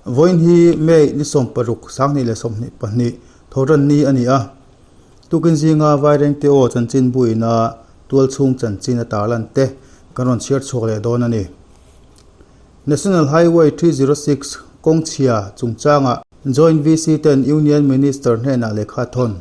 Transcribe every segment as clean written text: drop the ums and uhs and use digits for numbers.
Vawiin hi May ni 16 2022 Thawhran ni a ni a. Tukin zinga Vairengte aw chanchin buina tualchhung chanchin a tarlan te kan rawn chhiar chhuak leh dawn a ni. National Highway 306 kawngchhia chungchangah Joint VC ten Union Minister hnenah lehkha thawn.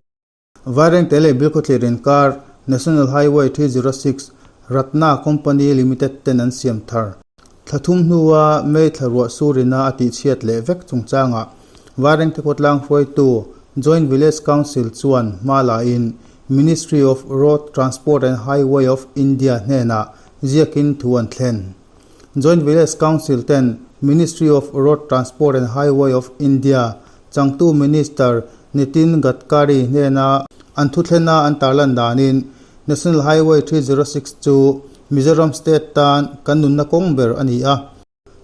Vairengte leh Bilkhawthlir inkar National Highway 306 Ratna Company Limited ten an siam thar. Thla thum hnua May thla ruah surina a tihchhiat leh vek chungchangah Vairengte khawtlang hruaitu Joint Village Council chuan hma lain Ministry of Road Transport and Highway of India hnenah ziakin thu an thlen. Joint Village Council ten Ministry of Road Transport and Highway of India changtu Minister Nitin Gadkari hnena an thuthlena an tarlan danin National Highway 306 chu Mizoram State tan kan nunna kawng ber a ni a.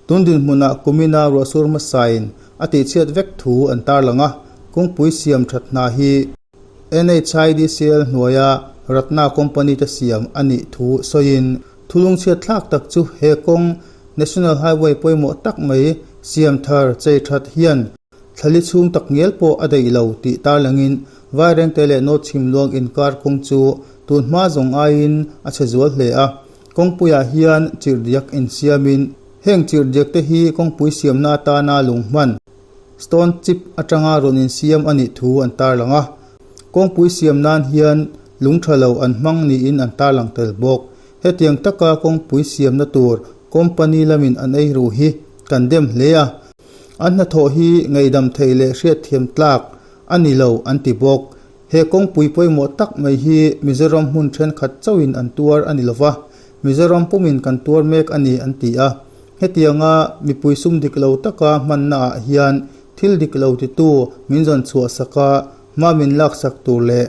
Tun dinhmunah kumina ruahsur hmasain a tihchhiat vek thu an tarlang a, kawngpui siam that hna hi NHIDCL hnuaia Ratna Company te siam a nih thu sawiin thulungchhiat thlak tak chu he kawng National Highway pawimawh tak mai siam thar chei that hian thlali chhung tak ngial pawh a daih lo tih tarlangin Vairengte leh North Chhimluang inkar kawng chu tun hma zawng aiin a chhe zual hle a. Kawngpuiah hian chirhdiak insiamin heng chirhdiak te hi kawngpui siamna atana lung hman Stone chip atanga rawn insiam a nih thu an tarlang a, kawngpui siam nan hian lung tha lo an hmang niin an tarlang tel bawk. Hetiang taka kawngpui siamna tur company lamin an ei ru hi kan dem hle a, an hnathawh hi ngaihdam theih leh hriatthiam tlak a ni lo an ti bawk. He kawngpui pawimawh tak mai hi Mizoram hmun thenkhat chauhin an tuar a ni lova, Mizoram pumin kan tuar mek a ni an ti a. Hetianga mipui sum dik lo taka hmannaah hian thil dik lo titu min zawn chhuah sak a, hma min lak sak tur leh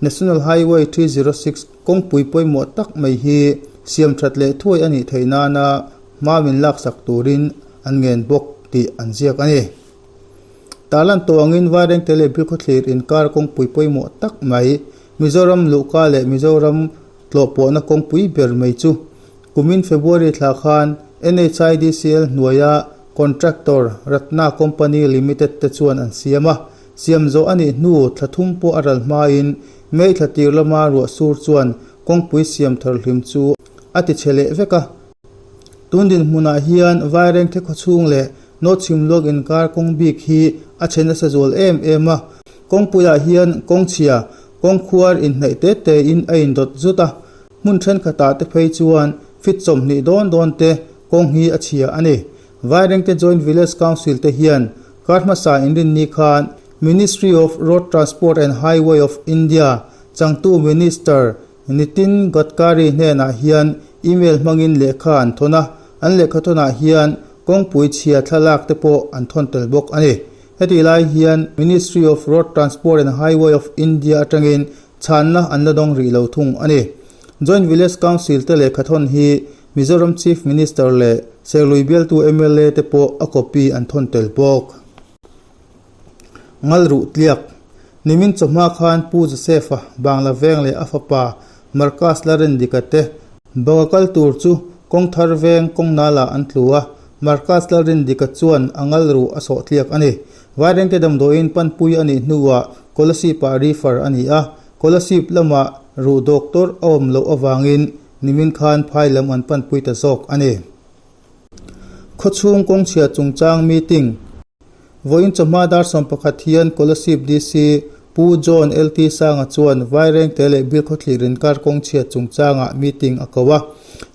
National Highway 306 kawngpui pawimawh tak mai hi siam that leh thuai a nih theih nana hma min lak sak turin an ngen bawk tih an ziak a ni. Tarlan tawh angin Vairengte leh Bilkhawthlir inkar kawngpui pawimawh tak mai Mizoram luhka leh Mizoram tlawhpawhna kawngpui ber mai chu Kumin February thla khan NHIDCL hnuaia contractor Ratna Company Limited te chuan an siam a, siam zawh a nih hnu thla thum pawh a ral hmain May thla tir lama ruah sur chuan kawngpui siam thar hlim chu a ti chhe leh vek a. Tun dinhmunah hian Vairengte khawchhung leh North Chhimluak inkar kawng bik hi a chhe nasa zual em em a, kawngpuiah hian kawngchhia, kawngkhuar inhnaih te tein a indawt zut a. Hmun thenkhatah te phei chuan fit 20 dawn dawn te kawng hi a chhia a ni. Vairengte Joint Village Council te hian kar hmasa inrinni khan Ministry of Road Transport and Highway of India changtu Minister Nitin Gadkari hnenah hian email hmangin lehkha an thawn a, an lehkha thawnah hian kawngpui chhia thlalak te pawh an thawn tel bawk a ni. Hetih lai hian Ministry of Road Transport and Highway of India atangin Chhanna an la dawng rih lo thung a ni. Joint Village Council te lehkha thawn hi Mizoram Chief Minister leh Serlui bialtu mla te pawh a copy an thawn tel bawk. Ngalruh tliak Nimin chawhma khan Pu Joseph-a Bangla veng leh a fapa Marcus Lalrindika te Banga kal tur chu kawngthar veng kawngnalah an tlu a, Marcus Lalrindika chuan a ngalruh a sawh tliak a ni. Vairengte damdawiin panpui a nih hnuah Kolasip-ah refer a ni a, Kolasip lamah ruh doctor a awm loh avangin nimin khan phai lam an panpui ta zawk a ni. Khawchhung kawngchhia chungchang meeting Vawiin chawhma dar 11 hian Kolasip DC Pu John LT Sanga chuan Vairengte leh Bilkhawthlir inkar kawngchhia chungchangah meeting a ko a.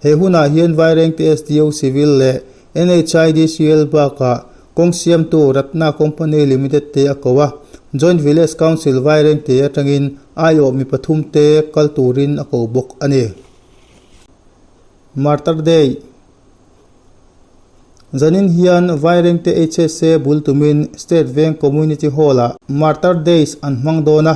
He hunah hian Vairengte SDO Civil leh NHIDCL bakah kawng siamtu Ratna Company Limited te a ko a, Joint Village Council Vairengte atangin aiawh mi pathum te kal turin a ko bawk a ni. Martyr Day Zanin hian Vairengte HSA bul tumin State Veng Community Hall-ah Martyr Days an hmang dawn a.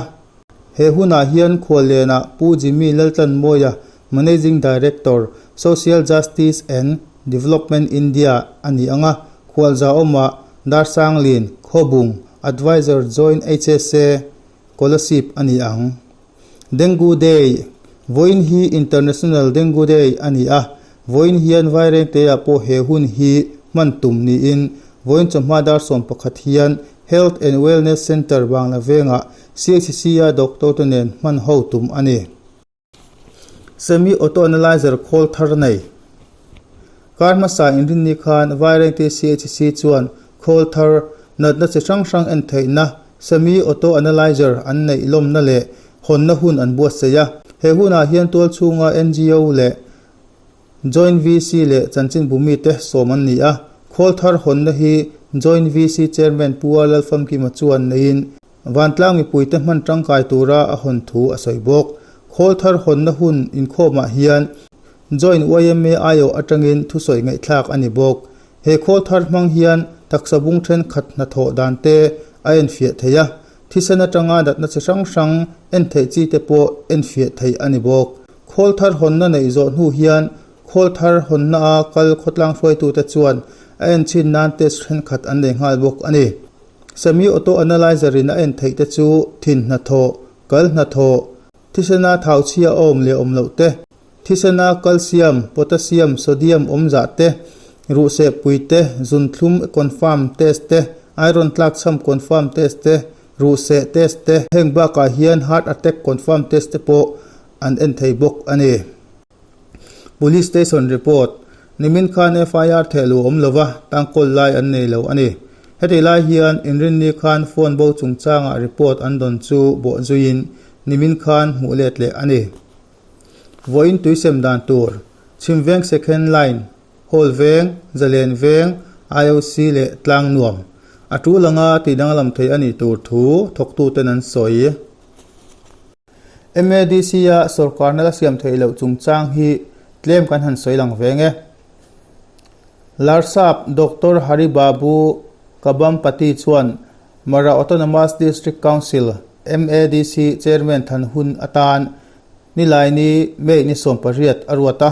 He hunah hian khuallianah Pu Jimmy Laltlanmawia, Managing Director, Social Justice and Development India a ni ang a, khualzahawmah Darsanglin, Khawbung, Advisor Joint HSA, Kolasib a ni ang. Dengue Day, Vawiin hi International Dengue Day a ni a, vawiin hian Vairengte-ah pawh he hun hi hman tum niin Vawiin chawhma dar 11 hian Health and Wellness Centre Bangla vengah CHC-a doctor te nen hman ho tum a ni. Semi Auto Analyzer khawl thar nei. Kar hmasa inrinni khan Vairengte CHC chuan khawl thar natna chi hrang hrang en theihna Semi Auto Analyzer an neih lawmna leh hawnna hun an buatsaih a. He hunah hian tualchhunga ngo leh Joint VC leh chanchinbu mite sawm an ni a. Khawl thar hawnna hi Joint VC Chairman Pu A Lalfamkima chuan neiin Vantlang mipuite hman tangkai tura a hawn thu a sawi bawk. Khawl thar hawnna hun inkhawmah hian Joint yma aiawh atangin thusawi ngaihthlak a ni bawk. He khawl thar hmang hian taksa bung thenkhat hnathawh dan te a enfiah thei a, thisen atanga natna chi hrang hrang en theih chi te pawh enfiah theih a ni bawk. Khawl thar hawnna neih zawh hnu hian khawl thar hawnna a kal khawtlang hruaitute chuan a enchhin nan test thenkhat an nei nghal bawk a ni. Semi Auto Analyzer in a en theih te chu thin hnathawh, kal hnathawh, thisena thau chhia a awm leh awm loh te, thisena calcium, potassium, sodium awm zah te, ruhseh pui te, zunthlum confirm test te, iron tlakchham confirm test te, ruhseh test te, heng bakah hian heart attack confirm test te pawh an en thei bawk a ni. Police Station Report, Nimin khan FIR thehluh awm lova tangkawl lai an nei lo a ni. Heti lai hian Inrinni khan phone bo chungchangah report an dawn chu bawh zuiin nimin khan hmuh let leh a ni. Vawiin tuisem dan tur, Chhimveng Second Line, Hall Veng, Zalen Veng, IOC leh Tlangnuam a tul anga tihdanglam thei a nih tur thu thawktuten an sawi. MADC-a sorkarna la siam theih loh chungchang hi tlem kan han sawi lang veng e. Larsap Doctor Hari Babu Kabampati chuan Mara Autonomous District Council, MADC, Chairman than hun atan Nilaini May ni 18 a ruat a.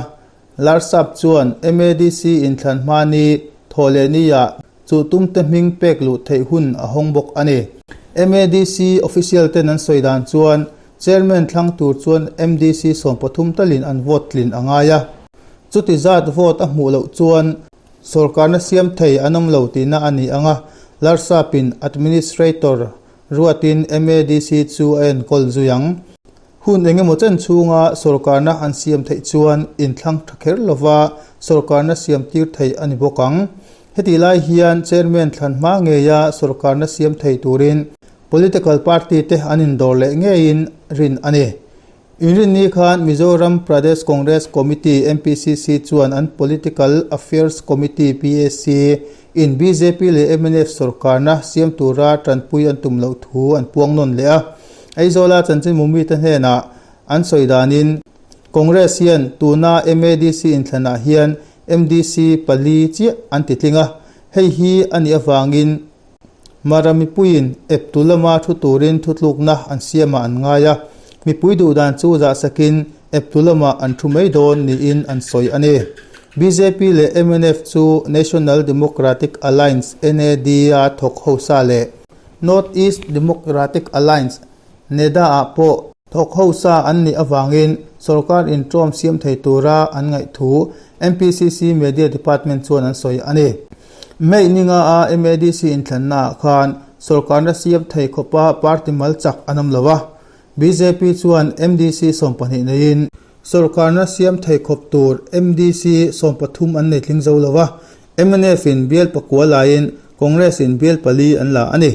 Larsap chuan MADC inthlan hma ni Thawhlehniah chu tumte hming pek luh theih hun a hawng bawk a ni. MADC official ten an sawi dan chuan Chairman thlang tur chuan MDC 13 talin an vote tlin a ngai a. Chuti zat vote a hmuh loh chuan sorkarna siam thei an awm lo tihna a ni ang a, Larsapin Administrator ruatin MADC chu a enkawl zui ang. Hun engemaw chen chhunga sorkarna an siam theih chuan inthlang tha kher lova sorkarna siam tir theih a ni bawk ang. Hetih lai hian Chairman thlan hma ngeia sorkarna siam thei turin political party te an indawr leh ngeiin rin a ni. Inrinni khan Mizoram Pradesh Congress Committee, MPCC, chuan an Political Affairs Committee, PAC, in bjp leh mnf sorkarna siam tura tanpui an tum loh thu an puang nawn leh a. Aizawla chanchinbu mite hnenah an sawi danin Congress hian tuna MADC inthlanah hian MDC pali chiah an ti tling a, hei hi a nih avangin Mara mipuiin eptu lama thu turin thutlukna an siamah an ngai a, mipui duhdan chu zahsakin eptu lamah an thu mai dawn niin an sawi a ni. Bjp leh mnf chu National Democratic Alliance, NAD, a thawk hosa leh North East Democratic Alliance, NEDA, ah pawh thawk hosa an nih avangin sorkar inṭawm siam thei tura an ngaih thu MPCC Media Department chuan an sawi a ni. May ninga a MADC inthlannaah khan sorkarna siam thei khawpa party mal chak an awm lo a, bjp chuan MDC 12 neiin sorkarna siam thei khawp tur MDC 13 an nei tling zo lo a, mnf in bial pakua laiin Congress in bial pali an la a ni.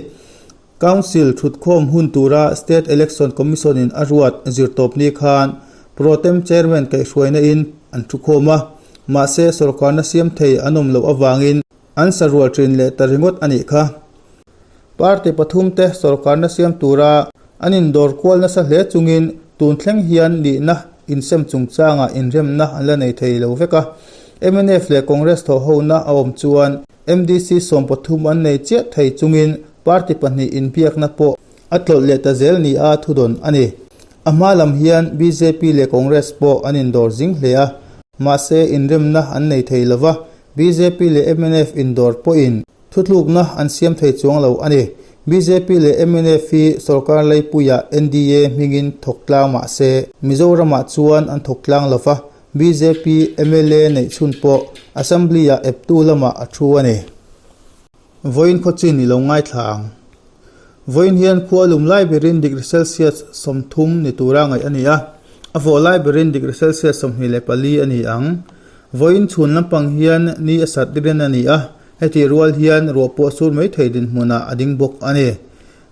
Council thutkhawm hun tura State Election Commission in a ruat zirtawpni khan Pro Tem Chairman kaihhruaina in an thukhawm a, mahse sorkarna siam thei an awm loh avangin an sarual thin leh ta ringawt a nih kha. Party pathum te sorkarna siam tura an indawr kual nasa hle chungin tun thleng hian nihna insem chungchangah inremna an la nei thei lo vek a. Mnf leh Congress thawhhona a awm chuan MDC 13 an nei chiah thei chungin party pahnih inbiakna pawh a tlawlh leh ta zel nia thudawn a ni. A hma lam hian bjp leh Congress pawh an indawr zing hle a, mahse inremna an nei thei lova, bjp leh mnf indawr pawhin Thutlukna an siam thei chuang lo a ni. Bjp leh mnf hi sorkar leipuiah NDA hmingin thawk tlang mah se, Mizoramah chuan an thawk tlang lo va, bjp mla neih chhun pawh Assembly-ah eptu lamah a thu a ni. Vawiin khawchin i lo ngaithla ang. Vawiin hian khua lum lai berin degree Celsius 30 ni tura ngaih a ni a, a vawh lai berin degree Celsius 24 a ni ang. Vawiin chhun lampang hian ni a sat rin a ni a, hetih rual hian ruah pawh sur mai thei dinhmunah a ding bawk a ni.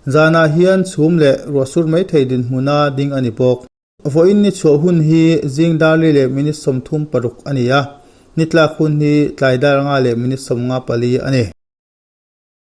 Zanah hian chhum leh ruah sur mai thei dinhmuna ding a ni bawk. Vawiin ni chhuah hun hi zing dar li leh minute 36 a ni a, ni tlak hun hi tlai dar nga leh minute 54 a ni.